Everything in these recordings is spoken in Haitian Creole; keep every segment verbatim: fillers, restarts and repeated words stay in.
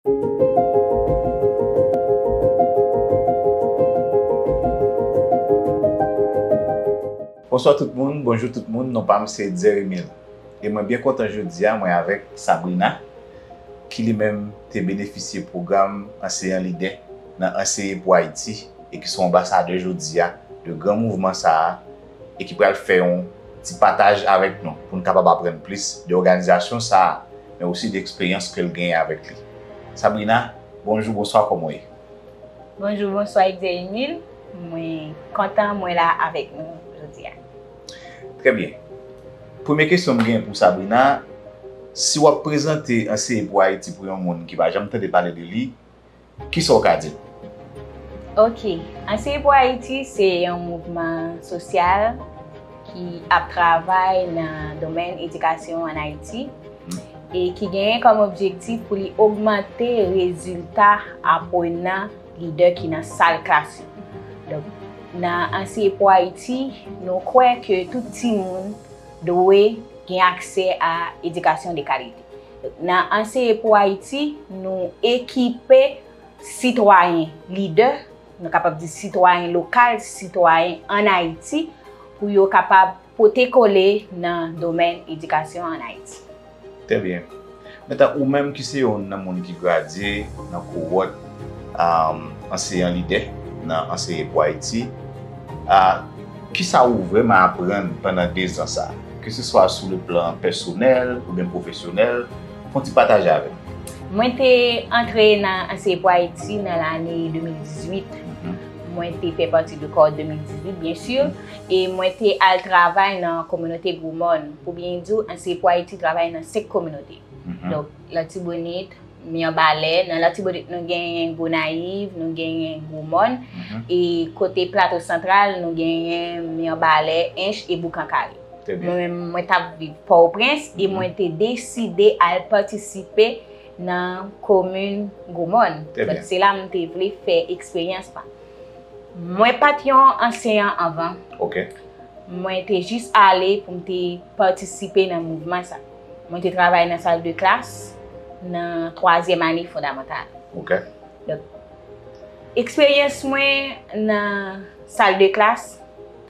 Bonswa tout moun, bonjou tout moun, non pa m se Edzer Emile. E mwen byen kontan jodi a, mwen avèk Sabrina, ki li menm te benefisye pwogram Anseyan Lidè nan Anseye pou Ayiti e ki se yon anbasadè jodi a de gran mouvman sa a e ki pral fè yon ti pataj avèk nou pou n kapab aprann plis de òganizasyon sa a, men osi de eksperyans ke l genyen avèk li. Sabrina, bonjou, bonswa, kòman w ye? Bonjou, bonswa, Edzer Emile. Mwen kontan mwen la avèk nou jodi a. Trè byen. Premye kesyon m gen pou Sabrina, si w ap prezante Anseye pou Ayiti pou yon moun ki pa janm tande pale de li, kisa w ka di l? Ok. Anseye pou Ayiti se yon mouvman sosyal ki ap travay nan domèn edikasyon ann Ayiti e ki genyen kòm objektif pou li ogmante rezilta aprenan, lidè ki nan sal klas yo. Donk, nan Anseye pou Ayiti, nou kwè ke tout timoun dwe gen aksè a edikasyon de kalite. Nan Anseye pou Ayiti, nou ekipe sitwayen lidè, nou kapab di sitwayen lokal, sitwayen ann Ayiti, pou yo kapab pote kole nan domèn edikasyon ann Ayiti. Trè byen. Mentnan, ou menm ki se youn nan moun ki gradye nan kowòt um, anseyan lidè nan Anseye pou Ayiti, uh, kisa ou vrèman aprann pandan dezan sa a, keseswa sou le plan pèsonèl oubyen pwofesyonèl? Fè yon ti pataje avè m. Mwen te antre nan Anseye pou Ayiti nan lane de mil dizuit. Mwen te fè pati de kò de mil dizuit, byen si, e mwen te al travay nan kominote Gwo Mòn. Pou byen di w, Anseye pou Ayiti travay nan senk kominote. Donk, Latibonit, Mibalè, nan Latibonit nou genyen Gonayiv, nou genyen Gwo Mòn, e kote Plato Santral nou genyen Mibalè, Ench e Boukankari. Mwen menm, mwen t ap viv Pòtoprens e mwen te deside al patisipe nan komin Gwo Mòn. Donk, se la m te vle fè eksperyans pa m. Mwen pa t yon anseyan anvan. Mwen te jis ale pou m te patisipe nan mouvman sa. Mwen te travay nan sal de klas nan twazyèm ane fondamantal. Donk, eksperyans mwen nan sal de klas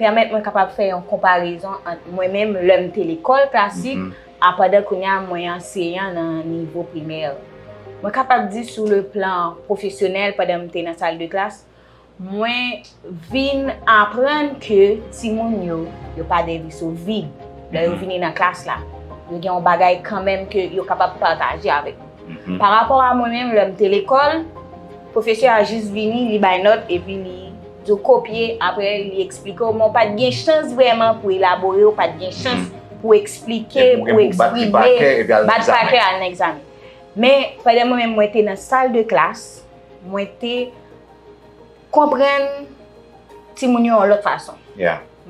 pèmèt mwen kapab fè yon konparezon ant mwen menm lè m te lekòl klasik a pandan kounye a mwen anseyan nan nivo primè. Mwen kapab di sou le plan pwofesyonèl pandan m te nan sal de klas, mwen vin aprann ke timoun yo, yo pa de veso vid. Lè yo vini nan klas la, yo gen yon bagay kanmenm ke yo kapab pataje avèk nou. Parapò a mwen menm, lè m te lekòl, pwofesè a jis vini, li bay nòt, epi li di w kopye, apre li eksplike w, men w pa t gen chans vrèman pou elabore, w pa t gen chans pou eksplike, pou eksprime, bat pa kè, al nan egzamen. Men, pandan mwen menm, mwen te nan sal de klas, mwen te konprann timoun yo yon lòt fason.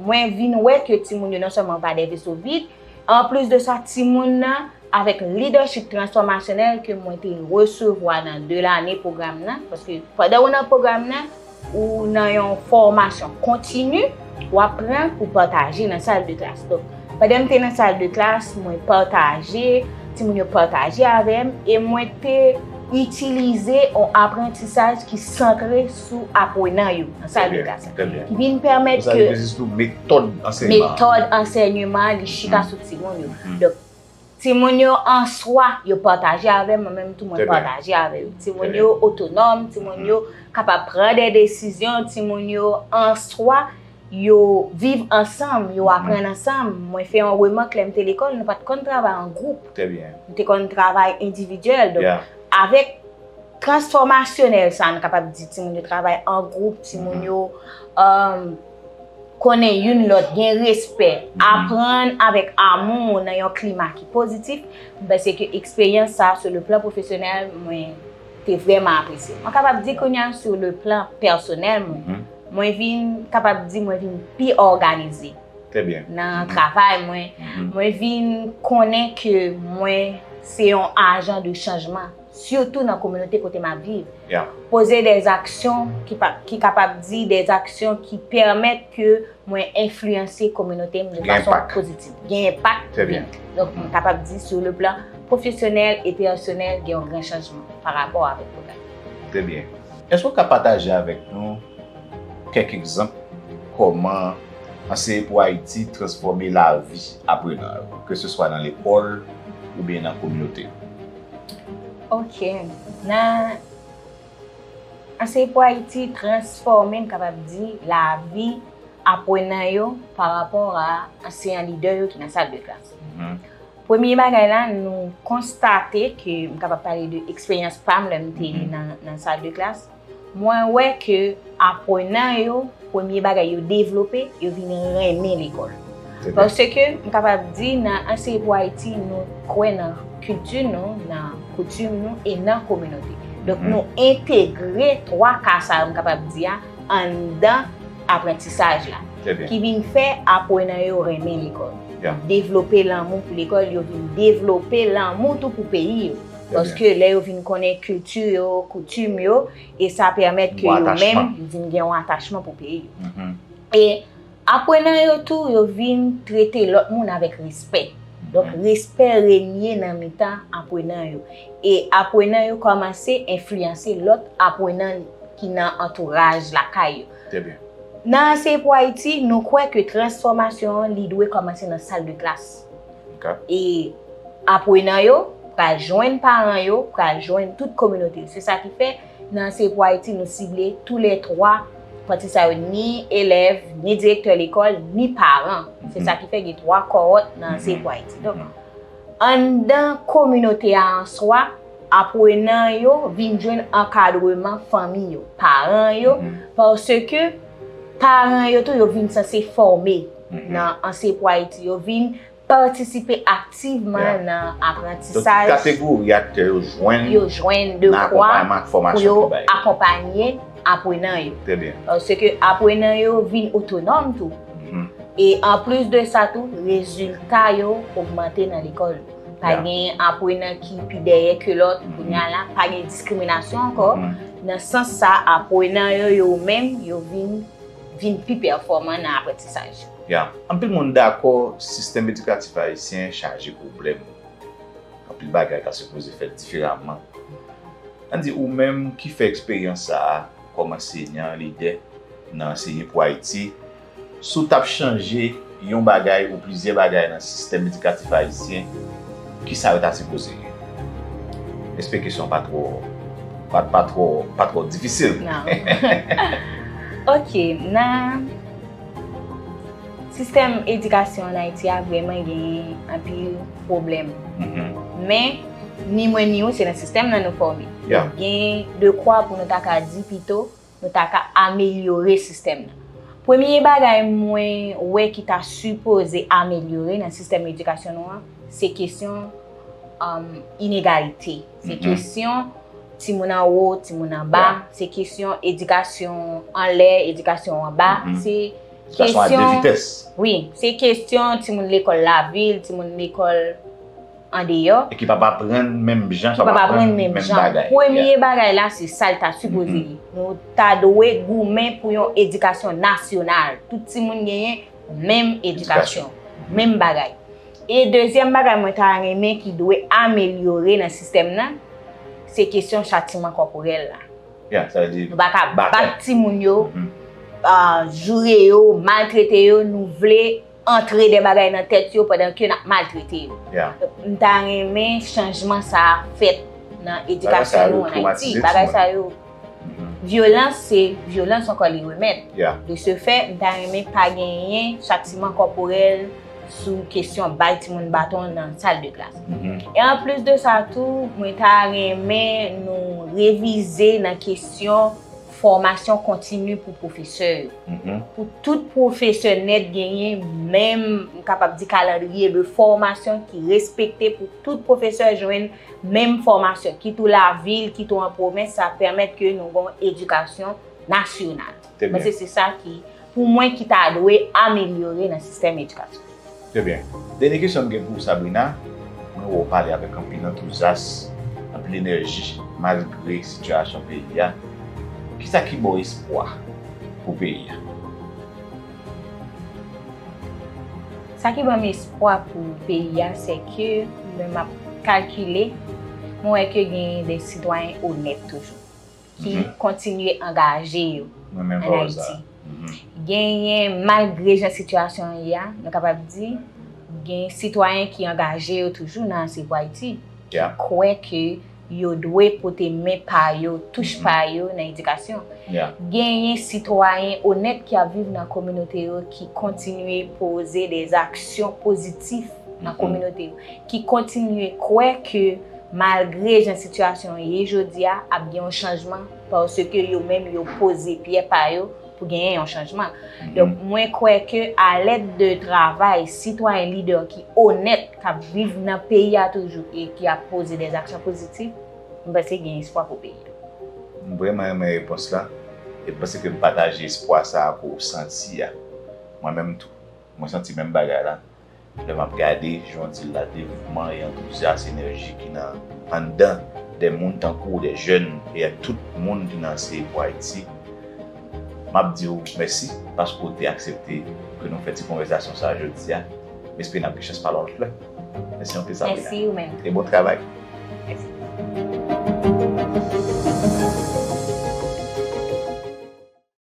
Mwen vin wè ke timoun yo non sèlman pa de veso vid, anplis de sa, timoun nan, avèk lidèchip transfòmasyonèl ke mwen te resevwa nan de lane pwogram nan, paske pandan w nan pwogram nan, ou nan yon fòmasyon kontini, w ap pran pou pataje nan sal de klas. Donk, pandan m te nan sal de klas, mwen pataje, timoun yo pataje avè m, e mwen te itilize yon aprantisaj ki santre sou aprenan yo nan sal de klas la, ki vin pèmèt ke metòd ansèyman an li chita sou timoun yo. Donk, timoun yo an swa, yo pataje avè m, mwen menm tou mwen pataje avè yo. Timoun yo otonòm, timoun yo kapab pran de desizyon, timoun yo an swa, yo viv ansanm, yo aprann ansanm. Mwen fè yon remak, lè m te lekòl, nou pa t konn travay an gwoup. Nou te konn travay endividyèl. Donk, avèk transfòmasyonèl sa, nou kapab di timoun yo travay an gwoup, timoun yo um, konnen youn lòt, gen respè, aprann avèk amou nan yon klima ki pozitif, m panse ke eksperyans sa, sou le plan pwofesyonèl, mwen te vrèman apresye. Mwen kapab di kounye a, sou le plan pèsonèl mwen, mwen vin, kapab di mwen vin pi òganize nan travay mwen. Mwen vin konnen ke mwen se yon ajan de chanjman, sitou nan kominote kote m ap viv. Poze de aksyon ki, ki kapab di de aksyon ki pèmèt ke mwen enfliyanse kominote m de fason pozitiv. Gen enpak. Donk, mwen kapab di sou le plan pwofesyonèl e pèsonèl gen yon gran chanjman pa rapò avèk pwogram. Trè byen. Èske w ka pataje avèk nou kèk egzanp kòman Anseye pou Ayiti transfòme lavi aprenan yo, keseswa nan lekòl oubyen nan kominote? Ok. Nan Anseye pou Ayiti transfòme, m kapab di, lavi aprenan yo pa rapò a anseyan lidè yo ki nan sal de klas. Premye bagay la, nou konstate ke, m kapab pale de eksperyans pa m lè m te nan, nan sal de klas, mwen wè ke aprenan yo, premye bagay yo devlope, yo vin renmen lekòl. Paske, m kapab di, nan Anseye pou Ayiti, nou kwè nan kilti nou, nan koutim nou e nan kominote. Donk, nou entegre twa ka sa yo, m kapab di a, anndan aprantisaj la, ki vin fè aprenan yo renmen lekòl. Devlope lanmou pou lekòl, yo vin devlope lanmou tou pou peyi yo. Paske lè yo vin konnen kilti yo, koutim yo, e sa pèmèt ke yo menm vin gen yon atachman pou peyi yo. E aprenan yo tou, yo vin trete lòt moun avèk respè. Donk, respè renye nan mitan aprenan yo. E aprenan yo kòmanse enfliyanse lòt aprenan ki nan antouraj lakay yo. Nan Anseye pou Ayiti, nou kwè ke transfòmasyon an, li dwe kòmanse nan sal de klas. E aprenan yo pral jwenn paran yo, pral jwenn tout kominote yo. Se sa ki fè, nan Anseye pou Ayiti, nou sible toulètwa pati sa yo, ni elèv, ni direktè lekòl, ni paran. Se sa ki fè gen twa kòwòt nan Anseye pou Ayiti. Donk, anndan kominote a an swa, aprenan yo vin jwenn ankadreman fanmi yo, paran yo, paske paran yo tou, yo vin sanse fòme nan Anseye pou Ayiti. Yo vin patisipe aktivman nan aprantisaj. Tout kategori aktè yo jwenn, yo jwenn dekwa pou yo akonpanye aprenan yo. Paske aprenan yo vin otonòm tou. E anplis de sa tou, rezilta yo ogmante nan lekòl. Pa gen aprenan ki pi dèyè ke lòt. Kounye a la, pa gen diskriminasyon ankò. Nan sans sa, aprenan yo, yo menm, yo vin, vin pi pèfòman nan aprantisaj yo. Ya. Anpil moun dakò, sistèm edikatif ayisyen chaje pwoblèm. Anpil bagay ta sipoze fèt diferaman. Ann di, ou menm ki fè eksperyans sa a kòm ansenyan, lidè nan Anseye pou Ayiti, si w t ap chanje yon bagay ou plizyè bagay nan sistèm edikatif ayisyen, ki sa yo ta sipoze ye? Espere kesyon an pa twò, pa, pa twò, pa twò difisil. Non. Ok, nan sistèm edikasyon ann Ayiti a vrèman gen anpil pwoblèm. Men, ni mwen ni ou, se nan sistèm nan nou fòme. Gen dekwa pou nou ta ka di pito, nou ta ka amelyore sistèm nan. Premye bagay mwen wè ki ta sipoze amelyore nan sistèm edikasyon nou an, se kesyon, um, inegalite. Se kesyon timoun anwo, timoun anba, se kesyon edikasyon anlè, edikasyon anba, se kesyon, wi, se kesyon timoun lekòl lavil, timoun lekòl andeyò. E ki p ap aprann menm jan, ki p ap aprann menm jan. Premye bagay la, se sa l ta sipoze ye. Nou ta dwe goumen pou yon edikasyon nasyonal. Tout timoun genyen menm edikasyon, menm bagay. E dezyèm bagay mwen ta renmen ki dwe amelyore nan sistèm nan, se kesyon chatiman kòporèl la. Ya, sa vle di nou pa ka bat timoun yo, ah, joure yo, maltrete yo, nou vle antre de bagay nan tèt yo pandan ke n ap maltrete yo. M ta renmen chanjman sa a fèt nan edikasyon nou ann Ayiti. Bagay sa yo, vyolans se vyolans ankò li remèt. De ce fait, m ta renmen pa genyen chatiman kòporèl sou kesyon bay timoun baton nan sal de klas. E anplis de sa tou, mwen ta renmen nou revize nan kesyon fòmasyon kontini pou pwofesè yo. Pou tout pwofesè nèt genyen menm, m kapab di, kalandriye de fòmasyon ki respekte, pou tout pwofesè jwenn menm fòmasyon, kit ou lavil, kit ou an pwovens, sa pèmèt ke nou gen yon edikasyon nasyonal. Mwen se, se sa ki, pou mwen, ki ta dwe amelyore nan sistèm edikasyon. Trè byen. Dènye kesyon m gen pou ou, Sabrina. Mwen wè w pale avèk anpil antouzyas, anpil enèji, malgre sitiyasyon peyi a. Kisa ki ba w espwa pou peyi a? Sa ki ban m espwa pou peyi a, se ke mwen m ap kalkile, mwen wè ke gen de sitwayen onèt toujou ki Mhm. kontinye angaje yo Mwen menm an pa wè sa. Ayiti. Mhm. Genyen, malgre jan sitiyasyon an ye a, nou kapab di, gen sitwayen ki angaje yo toujou nan Save Haiti, ki Yeah. kwè ke yo dwe pote men pa yo, touch Mhm. pa yo nan edikasyon. Yeah. Genyen sitwayen onèt ki ap viv nan kominote yo, ki kontinye poze de aksyon pozitif nan Mhm. kominote yo, ki kontinye kwè ke malgre jan sitiyasyon an ye jodi a, ap gen yon chanjman paske yo menm yo poze pyè pa yo pou genyen yon chanjman. Mhm. Donk, mwen kwè ke alèd de travay sitwayen lidè ki onèt, k ap viv nan peyi a toujou e ki ap poze de aksyon pozitif, mwen panse gen espwa pou peyi a. M vrèman renmen repons la. E m panse ke m pataje espwa sa a ke w santi a. Mwen menm tou. Mwen santi menm bagay la. Lè m ap gade, jan w di l la, devouman e antouzyas, enèji ki nan anndan de moun tankou w, de jèn, e tout moun ki nan Save Haiti. M ap di w mèsi paske w te aksepte ke nou fè ti konvèsasyon sa a jodi a. M espere n ap gen chans pale yon lòt lè. Mèsi anpil, Sabrina. Mèsi ou menm. E bon travay. Mèsi.